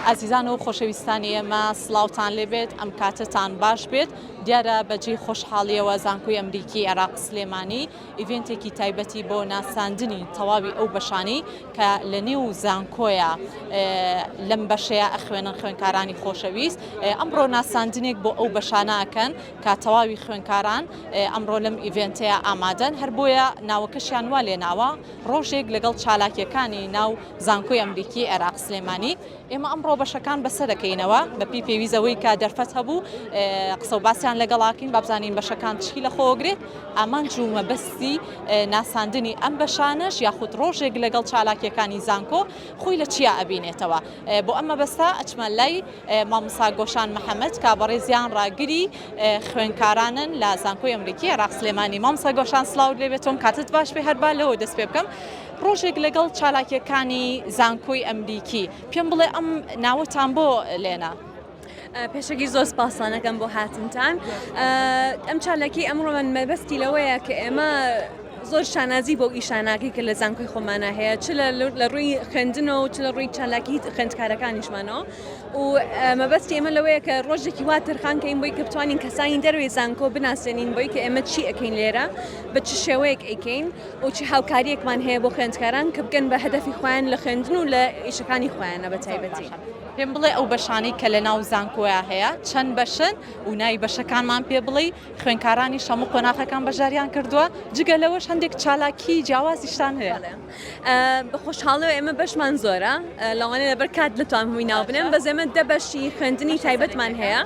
ئازیزان و خۆشەویستانی ئێمە سڵاوتان لێبێت ئەم کاتەتان باش بێت دیارە بەجێی خۆشحاڵیەوە زانکۆی ئەمریکی عێراق سلێمانی event ێکی تایبەتی بۆ ناساندنی تەواوی ئەو بەشانەی کە لە نێو زانکۆیە لەم بەشەیە ئەخوێنن خوێنکارانی خۆشەویست ئەمڕۆ ناساندنێک بۆ ئەو بەشانە ئەکەن کە تەواوی خوێنکاران ئەمڕۆ لەم event ەیە ئامادەن هەر بۆیە ناوەکەشیان وا لێناوە ڕۆژێک لەگەڵ چالاکیەکانی ناو زانکۆی ئەمریکی عێراق سلێمانی ئێمە ئەمڕۆ بەشەکان بەسەرەکەینەوە بەپی پێویست ئەوەی کە دەرفەت هەبوو قسە و باسیان لەگەڵاکەین بابزانین بەشەکان چی لەخۆگرێت ئامانج و مەبەستی ناساندنی ئەم بەشانەش یاخود ڕۆژێک لەگەڵ چالاکیەکانی زانکۆ خۆی لە چیا ئەبینێتەوە بۆ ئەم مەبەستە ئەچمە لای مامۆستا گۆشان محەممەد کە بەڕێزیان ڕاگری خوێنکارانن لە زانکۆی ئەمریکی عێراق سلێمانی مامۆستا گۆشان سڵاوت لێبێت تۆم کاتت باش بێ هەر با لەوە دەست پێ بکەم ڕۆژێک لەگەڵ چالاکیەکانی زانکۆی ئەمریکی پێم بڵێ ئەم ناوەتان بۆ لێنا؟ پێشەکی زۆر سپاسانەکەم بۆ هاتنتان ئەم چالاکی ئەمڕۆمان مەبەستی لەوەیە کە ئێمە زۆر شانازی بۆ ئیشاناکەی کە لە زانکۆی خۆمانە هەیە چ لە ڕووی خوێندنەوە چ لە ڕووی چالاکی خوێندکارەکانیشمانەوە و مەبەستی ئێمە لەوەیە کە ڕۆژێکی وا تەرخان کەین بۆی کە بتوانین کەسانی دەروی زانکۆ بناسێنین بۆی کە ئێمە چی ئەەکەین لێرە بە چ شێوەیەک ئەیکەین و چ هاوکاریەکمان هەیە بۆ خوێندکاران کە بگەن بە هەدەفی خۆیان لە خوێندن و لە ئیشەکانی خۆیانە بە تایبەتی. پێم بڵێ ئەو بەشانەی کە لە ناو زانکۆیا هەیە چەند بەشن و ناوی بەشەکانمان پێ بڵێی، خوێندکارانیش هەموو قۆناغەکان بەشداریان کردووە، جگە لەوەش هەندێک چالاکی جیاوازیشتان هەیە. بەڵێ بە خۆشحاڵیەوە ئێمە بەشمان زۆرە، لەوانەیە لەبەر کات نەتوانم هەمووی ناو بنێم، بەس ئێمە دە بەشی خوێندنی تایبەتمان هەیە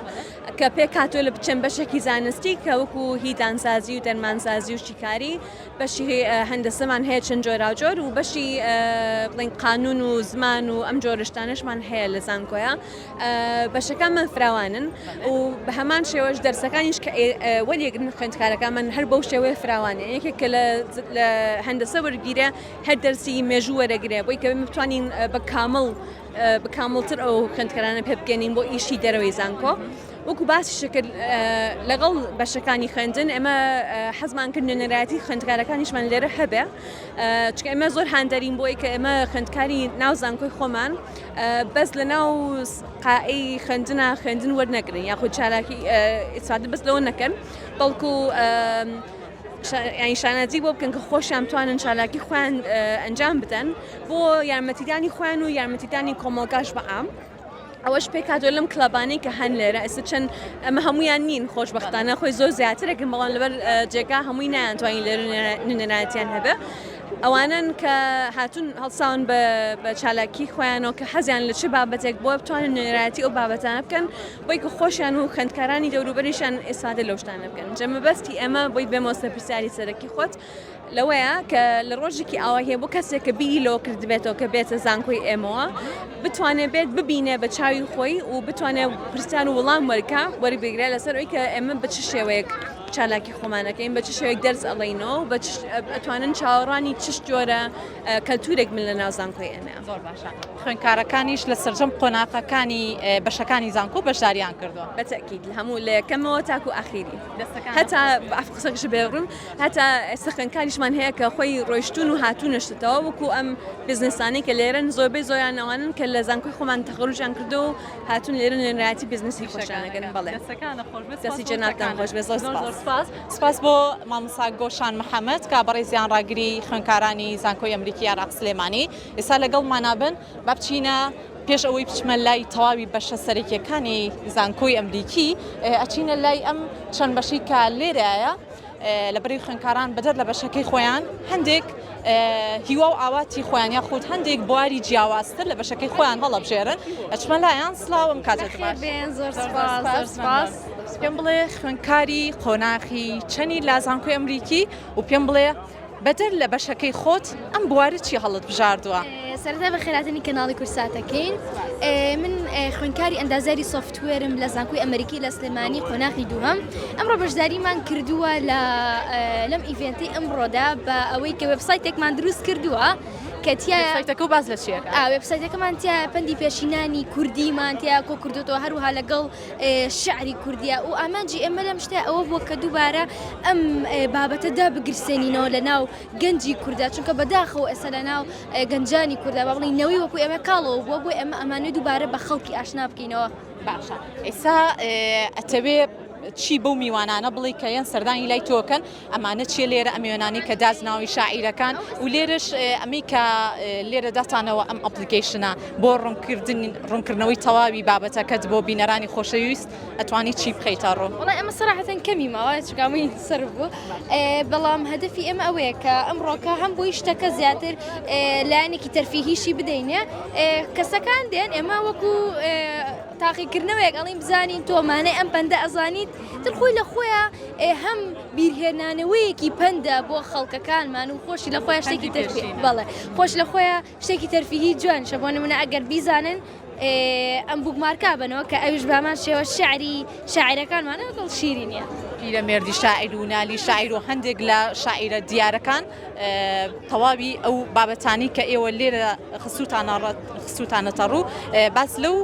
کە پێکهاتووە لە چەند بەشێکی زانستی کە وەکو هی دانسازی و دەرمانسازی و شیکاری، بەشی هەندەسەمان هەیە چەند جۆراوجۆر و بەشی بڵێن قانون و زمان و ئەم جۆرە شتانەشمان هەیە لە زانکۆیە بەشەکانمان فراوانن و بە هەمان شێوەش دەرسەکانیش کە وەریەگرن خوێندکارەکانمان هەر بەو شێوەیە فراوانە یەکێک کە لە هەندەسە وەرگیرە هەر دەرسی مێژوو وەرەگرێ بۆی کە بتوانین بە کامڵ بە کامڵتر ئەو خوێندکارانە پێ بگەنین بۆ ئیشی دەرەوەی زانکۆ. وەکو باسیشت کرد لەگەڵ بەشەکانی خوێندن ئێمە حەزمان کرد نوێنەرایەتی خوێندکارەکانیشمان لێرە هەبێ چونکە ئێمە زۆر هاندەرین بۆی کە ئێمە خوێندکاری ناو زانکۆی خۆمان بەس لە ناو قاعی خوێندنە خوێندن وەرنەگرن یاخود چالاکی ئیسفادە بەس لەوە نەکەن بەڵکو یانی شانازی بۆ بکەن کە خۆشیان بتوانن چالاکی خۆیان ئەنجام بدەن بۆ یارمەتیدانی خۆیان و یارمەتیدانی کۆمەڵگاش بە عام. ئەوەش پێکهاتووە لەم کلابانەی کە هەن لێرە ئێستا چەند ئەمە هەمویان نین خۆشببختانە خۆی زۆر زیاترێکن بەڵام لەبەر جێگا هەمووی نایانتوانین لێرە نوێنەرایەتیان هەبێ ئەوانن کە هاتون هەڵساون بە چالاکی خۆیانەوە کە حەزیان لە چ بابەتێک بۆ بتوانن نوێنەرایەتی ئەو بابەتانە بکەن بۆی کە خۆشیان و خوێندکارانی دەوروبەریشان ئیسفادە لەو شتانە بکەن جا مەبەستی ئێمە بۆی بێمەوە سەر پرسیاری سەرەکی خۆت لەوەیە کە لە ڕۆژێکی ئاوا هەیە بۆ کەسێک کە بیری لەوە کردبێتەوە کە بێتە زانکۆی ئێمەوە بتوانێت بێت ببینێ بە چاوی خۆی و بتوانێت پرسیار و وڵام وەرکا وەربگرێت لەسەر ئەوی کە ئێمە بە چ شێوەیەک چالاکی خۆمانەکەین بە چ شێوەیەک دەرس ئەڵێینەوە بە ئەتوانن چاوەڕوانی چ جۆرە کەلتورێک من لە ناو زانکۆی ئێمە. زۆر باشە خوێندکارەکانیش لە سەرجەم قۆناغەکانی بەشەکانی زانکۆ بەشداریان کردووە. بە تەئکید لە هەموو لە یەکەمەوە تاکو ئاخیری هەتا قسەکەش بێڕوون هەتا ئێستا خوێندکاریشمان هەیە کە خۆی ڕۆیشتون و هاتوونەشتەوە وەکو ئەم بزنسانەی کە لێرەن زۆربەی زۆریان ئەوانن کە لە زانکۆی خۆمان تەخەروجیان کردو و هاتوون لێرە نوێنەرایەتی بزنسی خۆشیان ئەکەن بەڵێ دەستی جەنابتان خۆش بێ زۆر سپاس. سپاس بۆ مامۆستا گۆشان محەمەد کە بەڕێزیان ڕاگری خوێندکارانی زانکۆی ئەمریکی عێراق سلێمانی ئێستا لەگەڵمانا بن با بچینە پێش ئەوەی بچمە لای تەواوی بەشە سەرەکیەکانی زانکۆی ئەمریکی ئەچینە لای ئەم چەند بەشی کە لێرایە لەبەری خوێندکاران بەدەر لە بەشەکەی خۆیان هەندێک هیوا و ئاواتی خۆیان یاخود هەندێک بواری جیاوازتر لە بەشەکەی خۆیان هەڵەبژێرن ئەچمە لایان سڵاو ئەم کاتەت باش. زۆر سپاس سپاس پێم بڵێ خوێندکاری قۆناخی چەنی لە زانکۆی ئەمریکی و پێم بڵێ بەدەر لە بەشەکەی خۆت ئەم بوارە چی هەڵت بژاردووە؟ سەرەتا بەخێرهاتنی کەناڵی کوردساتەکەین من خوێندکاری ئەندازیاری software م لە زانکۆی ئەمریکی لە سلێمانی قۆناخی دووهەم ئەمڕۆ بەشداریمان کردووە لە لەم event ەی ئەمڕۆدا بە ئەوەی کە وێبسایتێکمان دروست کردووە. کە تیایا وێبسایتەکە و باس لە چی ئەکات؟ ئا وێبسایتەکەمان تیایا پەندی پێشینانی کوردیمان تیا کۆ کردۆتەوە هەروەها لەگەڵ شعری کوردیە و ئامانجی ئێمە لەم شتە ئەوە بووە کە دووبارە ئەم بابەتە دابگرسێنینەوە لە ناو گەنجی کووردا چونکە بەداخەوە ئێستا لە ناو گەنجانی کووردا با بڵێین نەوەی وەکو ئێمە کاڵەوە بووە بۆ ئێمە ئەمانەوێ دووبارە بە خەڵکی ئاشنا بکەینەوە. باشە ئێستا ئەتەوێ چی بەو میوانانە بڵێ کە یەن سەردانی لای تۆکەن ئەمانە چیە لێرە ئەم یۆنانی کە دازناوی شاعیرەکان و لێرەش ئەمەی کە لێرە داتانەوە ئەم application ە بۆ ڕوونکردن ڕوونکردنەوەی تەواوی بابەتەکەت بۆ بینەرانی خۆشەویست ئەتوانی چی بخەیتە ڕوو؟ وەڵای ئەمە سەراحەتەن کەمی ماوە چونکە هەمووی سەرف بوو بەڵام هەدەفی ئێمە ئەوەیە کە ئەمڕۆکە هەم بۆی شتەکە زیاتر لایەنێکی تەرفیهیشی بدەینێ کەسەکان دێن ئێمە وەکو تاقیکردنەوەیەک ئەڵین بزانین تۆ مانای ئەم پەندە ئەزانیت تر خۆی لە خۆیان هەم بیرهێنانەوەیەکی پەندە بۆ خەڵکەکانمان و خۆشی لە خۆیان شتێکی تەرفی بەڵێ خۆش لە خۆیان شتێکی تەرفیهی جوانیشە بۆ نمونە ئەگەر بیزانن ئەم bookmark ا بنەوە کە ئەویش بامان شێوە شعری شاعرەکانمانە دڵ شیرینە. پیرەمێردی شاعیر و نالی شاعیر و هەندێک لە شاعیرە دیارەکان تەواوی ئەو بابەتانی کە ئێوە لێرە خستوتانەتە ڕوو باس لەو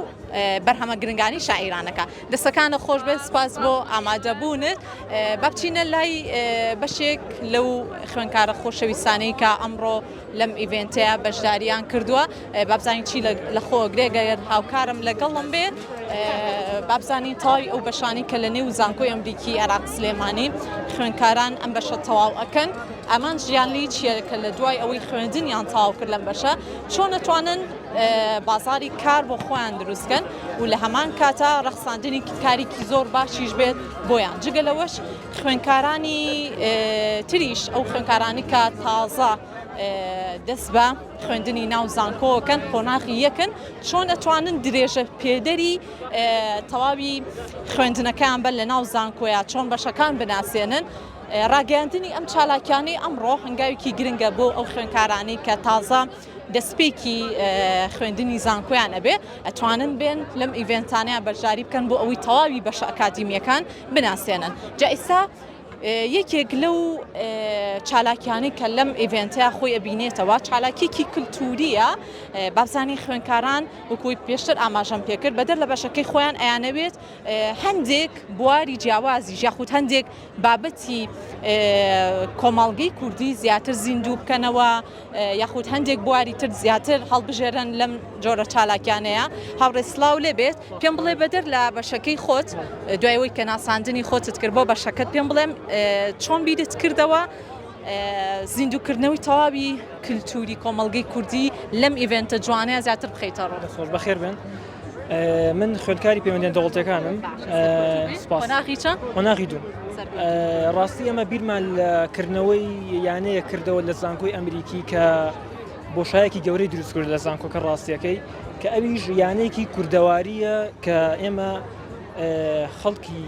بەرهەمە گرنگانی شاعیرانەکە دەستەکانت خۆش بێت سپاس بۆ ئامادەبوونت با بچینە لای بەشێک لەو خوێنکارە خۆشەویستانەی کە ئەمڕۆ لەم event ەیە بەشداریان کردووە بابزانین چی لە خۆگرێ گەر هاوکارم لەگەڵم بێ بابزانین تەواوی ئەو بەشانی کە لە نێو زانکۆی ئەمریکی عێراق سلێمانی خوێنکاران ئەم بەشە تەواو ئەکەن ئەمان ژیان لی چییە کە لە دوای ئەوەی خوێندنیان تەواو کرد لەم بەشە چۆن ئەتوانن بازاری کار بۆ خۆیان دروستکەن و لە هەمان کاتا ڕەخساندنی کاریکی زۆر باشیش بێت بۆیان جگە لەوەش خوێنکارانی تریش ئەو خوێنکارانی کە تازە دەست بە خوێندنی ناو زانکۆکەن قۆناغی یەکن چۆن ئەتوانن درێژە پێدەری تەواوی خوێندنەکان بن لە ناو زانکۆیا چۆن بەشەکان بناسێنن ڕاگەیاندنی ئەم چالاکیانەی ئەمڕۆ هەنگاوێکی گرنگە بۆ ئەو خوێنکارانەی کە تازە دەستپێکی خوێندنی زانکۆیان ئەبێ ئەتوانن بێن لەم event انەیان بەشداری بکەن بۆ ئەوەی تەواوی بەشە ئەکادیمیەکان بناسێنن جا ئیستا یەکێک لەو چالاکیانەی کە لەم event ە خۆی ئەبینێتەوە چالاکیکی کللتوریە بابزانی خوێنکاران وەکوی پێشتر ئاماژەم پێکرد بەدەر لە بەشەکەی خۆیان ئەیانەوێت هەندێک بواری جیاوازیش یاخود هەندێک بابەتی کۆمەڵگەی کوردی زیاتر زیندوو بکەنەوە یاخود هەندێک بواری تر زیاتر هەڵبژێرن لەم جۆرە چالاکیانەیە هاوڕێ سلااو لێبێت پێم بڵێ بەدەر لە بەشەکەی خۆت دوای ئەوەی کە ناساندنی خۆتت کرد بۆ بەشەکەت پێم بڵێم چۆن بیرت کردەوە زیندووکردنەوەی تەواوی کللتوری کۆمەڵگەی کوردی لەم event ە جوانەیە زیاتر بخەیتە ڕوو خۆش بەخێر بن. من خوێندکاری پەیوەندیە دەوڵەتەکانم قۆناغی چەند؟ قۆناغی دوو ڕاستی ئەمە بیرمان لە کردنەوەی یانەیە کردەوە لە زانکۆی ئەمریکی کە بۆشایەکی گەورەی دروست کرد لە زانکۆکە ڕاستیەکەی کە ئەویش یانەیەکی کوردەواریە کە ئێمە خەڵکی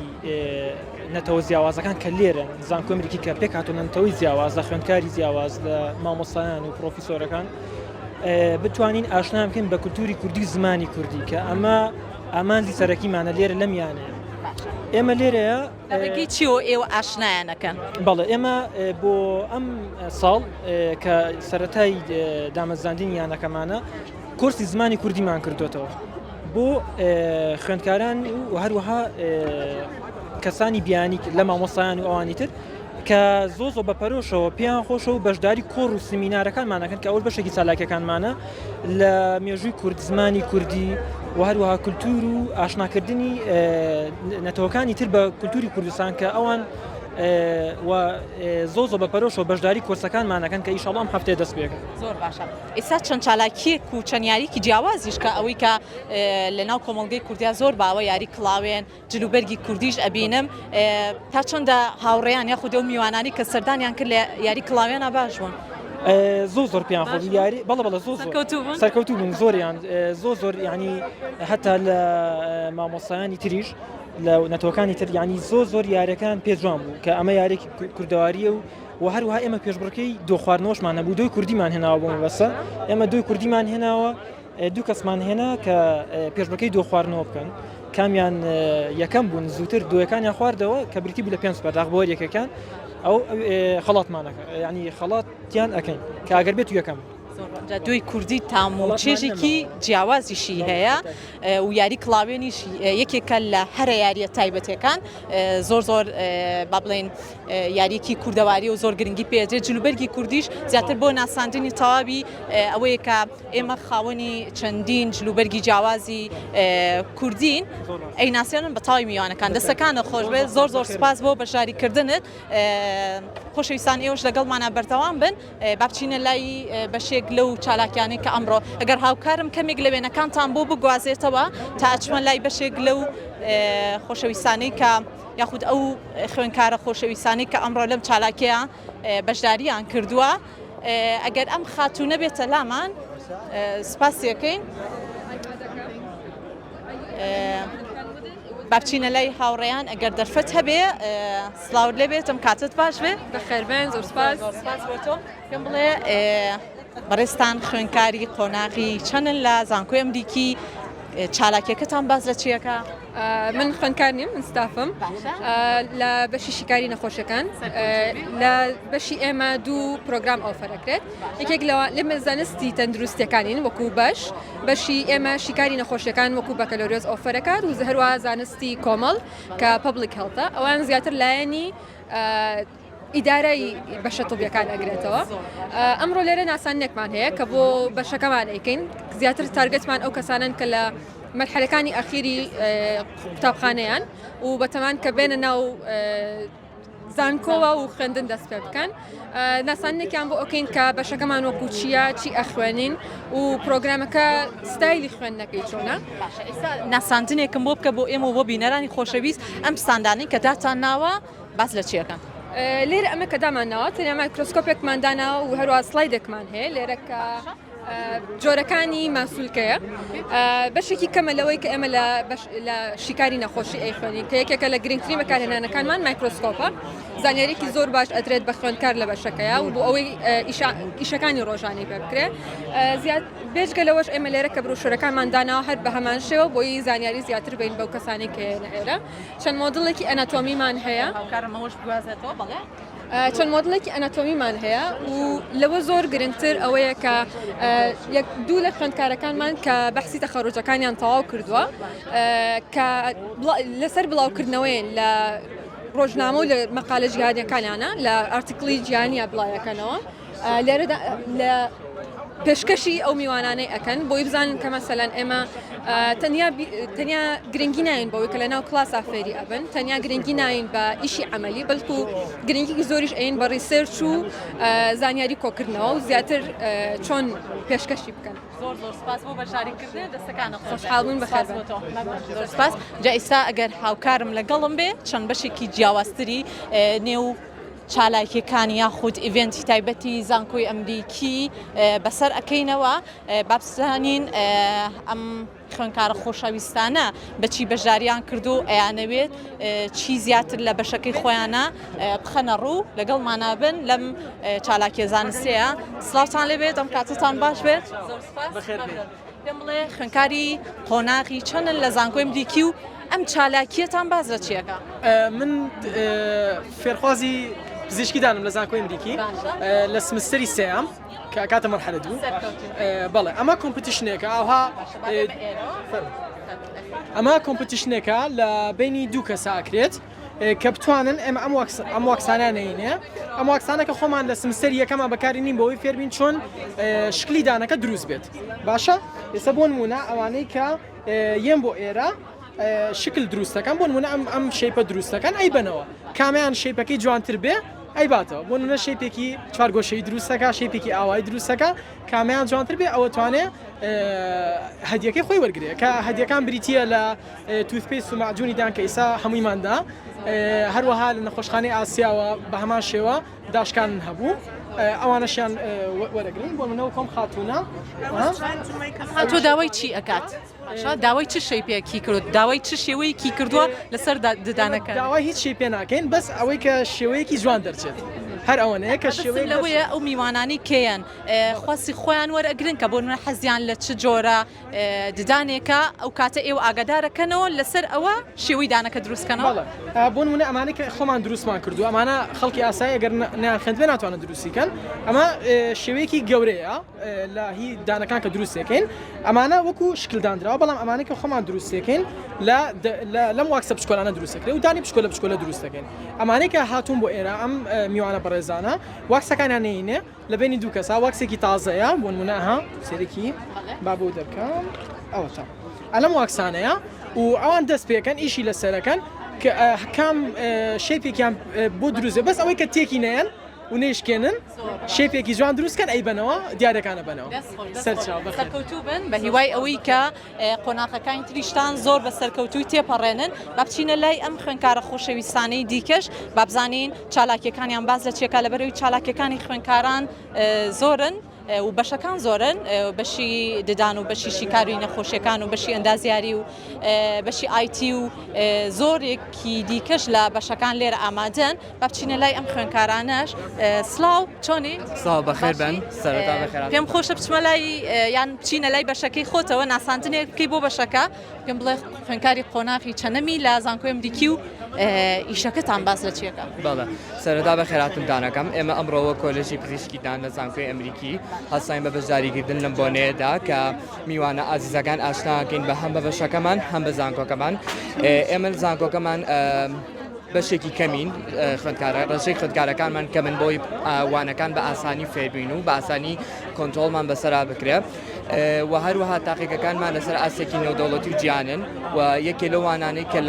نەتەوە جیاوازەکان کە لێرن زانکۆ ئەمریکی کە پێک هاتوون نەتەوەی جیاواز لە خوێندکاری جیاواز لە مامۆستایان و پرۆفیسۆرەکان بتوانین ئاشنا بکەین بە کولتوری کوردی زمانی کوردی کە ئەمە ئامانجی سەرەکیمانە لێرە لەم یانەیە ئێمە لێرەیە ڕێگەی چیەوە ئێوە ئاشنایانەکەن بەڵێ ئێمە بۆ ئەم ساڵ کە سەتای دامەزراندنی یانەکەمانە کۆرسی زمانی کوردیمان کردوێتەوە بۆ خوێندکاران و هەروەها کەسانی بیانی لە مامۆستایان و ئەوانی تر کە زۆ زۆ بە پەرۆشەوە پێیان خۆشە و بەشداری کۆڕ و سمینارەکانمان ئەکەن کە ئەوەش بەشێکی چالاکیەکانمانە لە مێژووی کورد زمانی کوردی و هەروەها کولتور و ئاشناکردنی نەتەوەکانی تر بە کولتوری کوردستان کە ئەوان و زۆ زۆ بە پەرۆشەوە بەشداری کۆرسەکانمانەکەن کە ئیشەڵام هەفتەیە دەست پێکەن. زۆر باشە ئێستا چەند چالاکیەک و چەند یاریکی جیاوازیش کە ئەوەی کە لە ناو کۆمەڵگەی کوردیا زۆر باوە یاری کڵاوێن جلوبەرگی کوردیش ئەبینم تا چەندە هاوڕێیان یاخود ئەو میوانانی کە سەردانیان کرد لە یاری کڵاوێنە باش بوون. زۆر زۆر پێیان خۆش یاری بەڵێ بەڵێ زۆر سەرکەوتوو بوون سەرکەوتوو بوون زۆریان زۆر زۆر ینی هەتا لە مامۆستایانی تریش لە نەتەوەکانی تر ینی زۆر زۆر یاریەکان پێ جوان بوو کە ئەمە یارێکی کوردەواریە و و هەروەها ئێمە پێشبڕکەی دۆخواردنەوەشمان هەبوو دۆی کوردیمان هێناوە بۆ مەبەسە ئێمە دۆی کوردیمان هێناوە دوو کەسمان هێنا کە پێشبڕکێی دۆ خواردنەوە بکەن کامیان یەکەم بوون زووتر دویەکانیان خواردەوە کە بریتی بوو لە پێنج پەرداخ بۆ یەکەکان ئەو خەڵاتمانەکە ینی خەڵاتیان ئەەکەین کە ئەگەر بێت یەکەم. جا دۆی کوردی تام و چێژێکی جیاوازیشی هەیە و یاری کڵاوێنیش یەکێکە لە هەرە یاریە تایبەتەکان زۆر زۆر با بڵێن یاریەکی کوردەواری و زۆر گرنگی پێدرێت جلوبەرگی کوردیش زیاتر بۆ ناساندنی تەواوی ئەوەیە کە ئێمە خاوەنی چەندین جلوبەرگی جیاوازی کوردین ئەی ناسیێنن بە تاوی میوانەکان دەستەکانە خۆش بێت زۆر زۆر سپاس بۆ بەشداریکردنت خۆشەویستان ئێوەش لەگەڵمانە بەردەوام بن با بچینە لای بەشێک لەو چالاکیانەی کە ئەمڕۆ ئەگەر هاوکارم کەمێک لە وێنەکانتان بۆ بگوازێتەوە تا ئەچمە لای بەشێک لەو خۆشەویستانەی کە یاخود ئەو خوێنکارە خۆشەویستانەی کە ئەمڕۆ لەم چالاکیە بەشداریان کردووە ئەگەر ئەم خاتوونە بێتە لامان سپاسیەکەین. با بچینە لای هاوڕێیان ئەگەر دەرفەت هەبێ سڵاوت لێ بێتم کاتت باش بێ بەخێربێن زۆر سپاس زۆر سپاس بۆ تۆ پێم بڵێ بەڕێزتان خوێنکاری قۆناغی چەندن لە زانکۆی ئەمریکی چالاکیەکەتان باس لە چیەکە؟ من خوێندکار نیم من staff م لە بەشی شیکاری نەخۆشیەکان لە بەشی ئێمە دوو پرۆگرام offer ئەکرێت یەکێک لەوە لێمە زانستی تەندروستیەکانین وەکو بەش بەشی ئێمە شیکاری نەخۆشیەکان وەکو بەکەلۆریۆس offer ئەکات و هەروە زانستی کۆمەڵ کە public health ە ئەوان زیاتر لایەنی ئیدارەی بەشە طبیەکان ئەگرێتەوە ئەمڕۆ لێرە ناسانێکمان هەیە کە بۆ بەشەکەمان ئەیکەین زیاتر target مان ئەو کەسانن کە لە مەرحەلەکانی ئەخیری قوتابخانەیان و بەتەمان کە بێنە ناو زانکۆوە و خوێندن دەست پێ بکەن ناساندنێکیان بۆ ئەکەین کە بەشەکەمان وەکو چییە چی ئەخوێنین و پرۆگرامەکە ستایلی خوێندنەکەی چۆنە. باشە ئێستا ناساندنێکم بۆ بکە بۆ ئێمە و بۆ بینەرانی خۆشەویست ئەم ستاندانەی کە داتان ناوە باس لە چیەکەن؟ لێرە ئەمە کە دامان ناوە تەنیا مایکرۆسکۆپێکمان داناوە و هەروە سلایدێکمان هەیە لێرە کە جۆرەکانی ماسولکەیە بەشێکی کەمە لەوەی کە ئێمە لە شیکاری نەخۆشی ئەیخوێنین کە یەکێکە لە گرنگترین بەکارهێنانەکانمان مایکرۆسکۆپە زانیاریکی زۆر باش ئەدرێت بە خوێندکار لە بەشەکەیە و بۆ ئەوەی ئیشەکانی ڕۆژانەی پێ بکرێ زیاد بێجگە لەوەش ئێمە لێرە کە بروشورەکانمان داناوە هەر بە هەمان شێوە بۆی زانیاری زیاتر بین بەو کەسانی کە ئێرە چەند مۆدڵێکی ئەناتۆمیمان هەیە. هاوکارم ئەوەش بگوازێتەوە بەڵێ. چەند مۆدڵێکی ئەناتۆمیمان هەیە و لەوە زۆر گرنگتر ئەوەیە کە یەک دوو لە خوێندکارەکانمان کە بەحسی تەخەروجەکانیان تەواو کردووە کە لەسەر بڵاوکردنەوەیان لە ڕۆژنامە و لە مەقالە جیهانیەکانیانە لە article ی جیهانیە بڵاوەکەنەوە لێرەدا لە پێشکەشی ئەو میوانانەی ئەکەن بۆی بزانن کە مەسەلەن ئێمە تەنیا تەنیا گرنگی ناین بەوەی کە لە ناو کلاسا فێری ئەبن تەنیا گرنگی ناین بە ئیشی عملی بەڵکو گرنگی زۆریش ئەین بە research و زانیاری کۆکردنەوە و زیاتر چۆن پێشکەشی بکەن. زۆر زۆر سپاس بۆ بەشداریکردن دەستەکانت خۆش خۆشحاڵ بووین بەخێر بێن. زۆر سپاس جا ئیستا ئەگەر هاوکارم لەگەڵم بێ چەند بەشێکی جیاوازتری نێو چالاکیەکان یاخود event ی تایبەتی زانکۆی ئەمریکی بەسەر ئەکەینەوە با بزانین ئەم خوێنکارە خۆشەویستانە بەچی بەشداریان کردو ئەیانەوێت چی زیاتر لە بەشەکەی خۆیانە بخەنە ڕوو لەگەڵمانە بن لەم چالاکیە زانستەیە سڵاوتان لێبێت ئەم کاتتان باش بێت زۆر سپاس پێم بڵێ خوێنکاری قۆناغی چەندن لە زانکۆی ئەمریکی و ئەم چالاکیەتان باس لە چیەکە؟ من فێرخوازی پزیشکی دانم لە زانکۆی ئەمریکی لە سمستەری سێیەم کە ئەکاتە مەرحەلە دوو بەڵێ ئەمە competition ێکە ئاها ئەمە competition ێکە لە بینی دوو کەسە ئەکرێت کە بتوانن ئێمە ئەم ئەم واکسانە نینێ ئەم واکسانە کە خۆمان لە سمستەری یەکەمان بەکاری نین بۆی فێربین چۆن شکلی دانەکە دروست بێت باشە ئێستا بۆ نمونە ئەوانەی کە یەن بۆ ئێرە شکل دروستەکەن بۆ نمونە ئەم ئەم shape ە دروستەکەن ئەی بنەوە کامیان shape ەکەی جوانتر بێ ئەی باتەوە بۆ نمونە shape ێکی چوارگۆشەی دروستەکە shape ێکی ئاوای دروستەکە کامیان جوانتر بێ ئەوە توانێ هەدیەکەی خۆی وەرگێ کە هەدیەکان بریتە لە toothpaste و مەعجونی دان کە ئیسا هەموویماندا هەروەها لە نەخۆشخانەی ئاسیاوە بە هەمان شێوە داشکان هەبوو ئەوانەشیان وەرەگرین بۆ منەوە کۆم خاتونە تۆ داوای چی ئەکات؟ باشە داوای چ shape ێکی کرد داوای چ شێوەیەکی کردووە لەسەر ددانەکە داوای هیچ shape ێ ناکەین بەس ئەوەی کە شێوەیەکی جوان دەرچێت. هەر ئەوەنەیە کە مەبەستم شێوەیەک لەوەیە ئەو میوانانەی کێن خواستی خۆیان وەرئەگرن کە بۆ نمونە حەزیان لە چ جۆرە ددانێکە ئەو کاتە ئێوە ئاگادارەکەنەوە لەسەر ئەوە شێوەی دانەکە دروست کەنەوە؟ بەڵێ بۆ نمونە ئەمانەی کە خۆمان دروستمان کردووە ئەمانە خەڵکی ئاسایی ئەگەر نەیانخوێندبێ ناتوانن دروستی کەن ئەمە شێوەیەکی گەورەیە لە هی دانەکان کە دروستێکەین ئەمانە وەکو شکل دانراوە بەڵام ئەمانەی کە خۆمان دروستێکەین لە لەم واکسە بچکۆلانە دروستەکرێ و دانی بچکۆلە بچکۆلە دروستەکەین ئەمانەی کە هاتوون بۆ ئێرە ئەم میوانە بەڕێزانە واکسەکانیان نێینێ لە بینی دوو کەسا واکسێکی تازەیە بۆ نمونە ها سێرێکی با بۆ دەرکەم ئەوەتا ئەلەم واکسانەیە و ئەوان دەست پێکەن ئیشی لەسەرەکەن کە کام shape ێکیان بۆ دروستێ بەس ئەوەی کە تێکی نەیەن و نەیشکێنن shape ێکی جوان دروست کەن ئەیبەنەوە دیارەکانە بەنەوە. سەرچاو بەخێر. سەرکەوتوو بن بە هیوای ئەوەی کە قۆناغەکانی تریشتان زۆر بە سەرکەوتووی تێپەڕێنن. با بچینە لای ئەم خوێندکارە خۆشەویستانەی دیکەش با بزانین چالاکیەکانیان باس لە چیەکا لەبەرئەوەی چالاکیەکانی خوێندکاران زۆرن و بەشەکان زۆرن بەشی ددان و بەشی شیکاری نەخۆشیەکان و بەشی ئەندازیاری و بەشی IT و زۆرێکی دیکەش لە بەشەکان لێرە ئامادەن. با بچینە لای ئەم خوێندکارانەش. سڵاو چۆنی؟ سڵاو بەخێر بن. سەرەتا بەخێر هاتن. پێم خۆشە بچمە لای یان بچینە لای بەشەکەی خۆتەوە ناساندنێک بکەی بۆ بەشەکە پێم بڵێ خوێندکاری قۆناغی چەنەمی لە زانکۆی ئەمریکی و ئیشەکەتان باس لە چیەکە؟ بەڵێ سەرەتا بەخێرهاتنتان ئەکەم. ئێمە ئەمڕۆ وەک کۆلێژی پزیشکی دان لە زانکۆی ئەمریکی هەستاین بە بەشداریکردن لەم بۆنەیەدا کە میوانە ئازیزەکان ئاشناکەین بە هەم بە بەشەکەمان هەم بە زانکۆکەمان. ئێمە لە زانکۆکەمان بەشێکی کەمین خوێندکارە ڕێژەی خوێندکارەکانمان کەمن بۆی وانەکان بە ئاسانی فێربین و بە ئاسانی کۆنترۆڵمان بەسەرا بکرێ و هەروەها تاقیگەکانمان لەسەر ئاستێکی نێودەوڵەتی و جیانن و یەکێ لەو وانانەی کە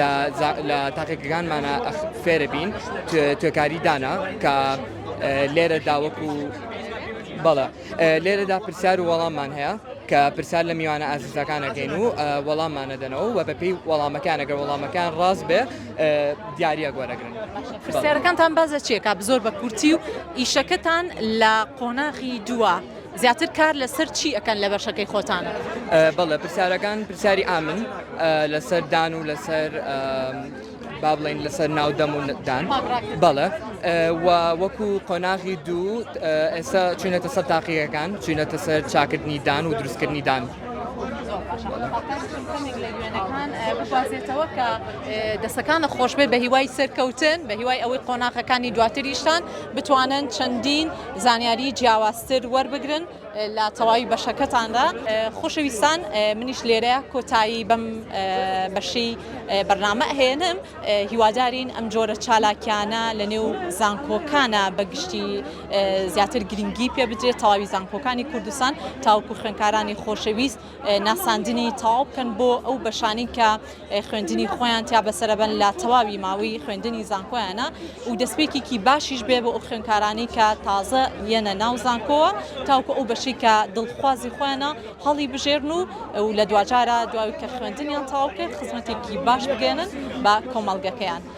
لە تاقیگەکانمانە فێرەبین توێکاری دانا کە لێرەدا وەکو بەڵێ لێرەدا پرسیار و وەڵاممان هەیە کە پرسیار لە میوانە ئازیزەکان ئەکەین و وەڵاممان ئەدەنەوە و بەپێی وەڵامەکان ئەگەر وەڵامەکان ڕاست بێ دیاریەک وەرەگرن. پرسیارەکانتان باس لە چیە کاک زۆر بە کورتی و ئیشەکەتان لە قۆناغی دووە زیاتر کار لەسەر چی ئەکەن لە بەشەکەی خۆتان؟ بەڵێ پرسیارەکان پرسیاری ئامن لەسەر دان و لەسەر با بڵێین لەسەر ناو دەم و دان بەڵێ و وەکو قۆناغی دوو ئێستا چوینەتە سەر تاقیەکان چوینەتە سەر چاکردنی دان و دروستکردنی دان. بگوازێتەوە کە دەسەکانە خۆش بێت بە هیوای سەرکەوتن بە هیوای ئەوەی قۆناغەکانی دواتریشتان بتوانن چەندین زانیاری جیاوازتر وەربگرن لە تەواوی بەشەکەتاندا. خۆشەویستان منیش لێرە کۆتایی بەم بەشەی بەرنامە ئەهێنم هیوادارین ئەم جۆرە چالاکیانە لە نێو زانکۆکانە بە گشتی زیاتر گرنگی پێ بدرێت تەواوی زانکۆکانی کوردستان تاوەکو خوێنکارانی خۆشەویست ناساندنی تەواو بکەن بۆ ئەو بەشانەی کە خوێندنی خۆیان تیا بەسەرەبەن لە تەواوی ماوەی خوێندنی زانکۆیانە و دەستپێکێکی باشیش بێ بۆ ئەو خوێندکارانەی کە تازە یەنە ناو زانکۆوە تاوکو ئەو بەشەی کە دڵخوازی خۆیانە هەڵی بژێرن و و لە دواجارە دواوی کە خوێندنیان تەواو کرد خزمەتێکی باش بگەێنن بە کۆمەڵگەکەیان.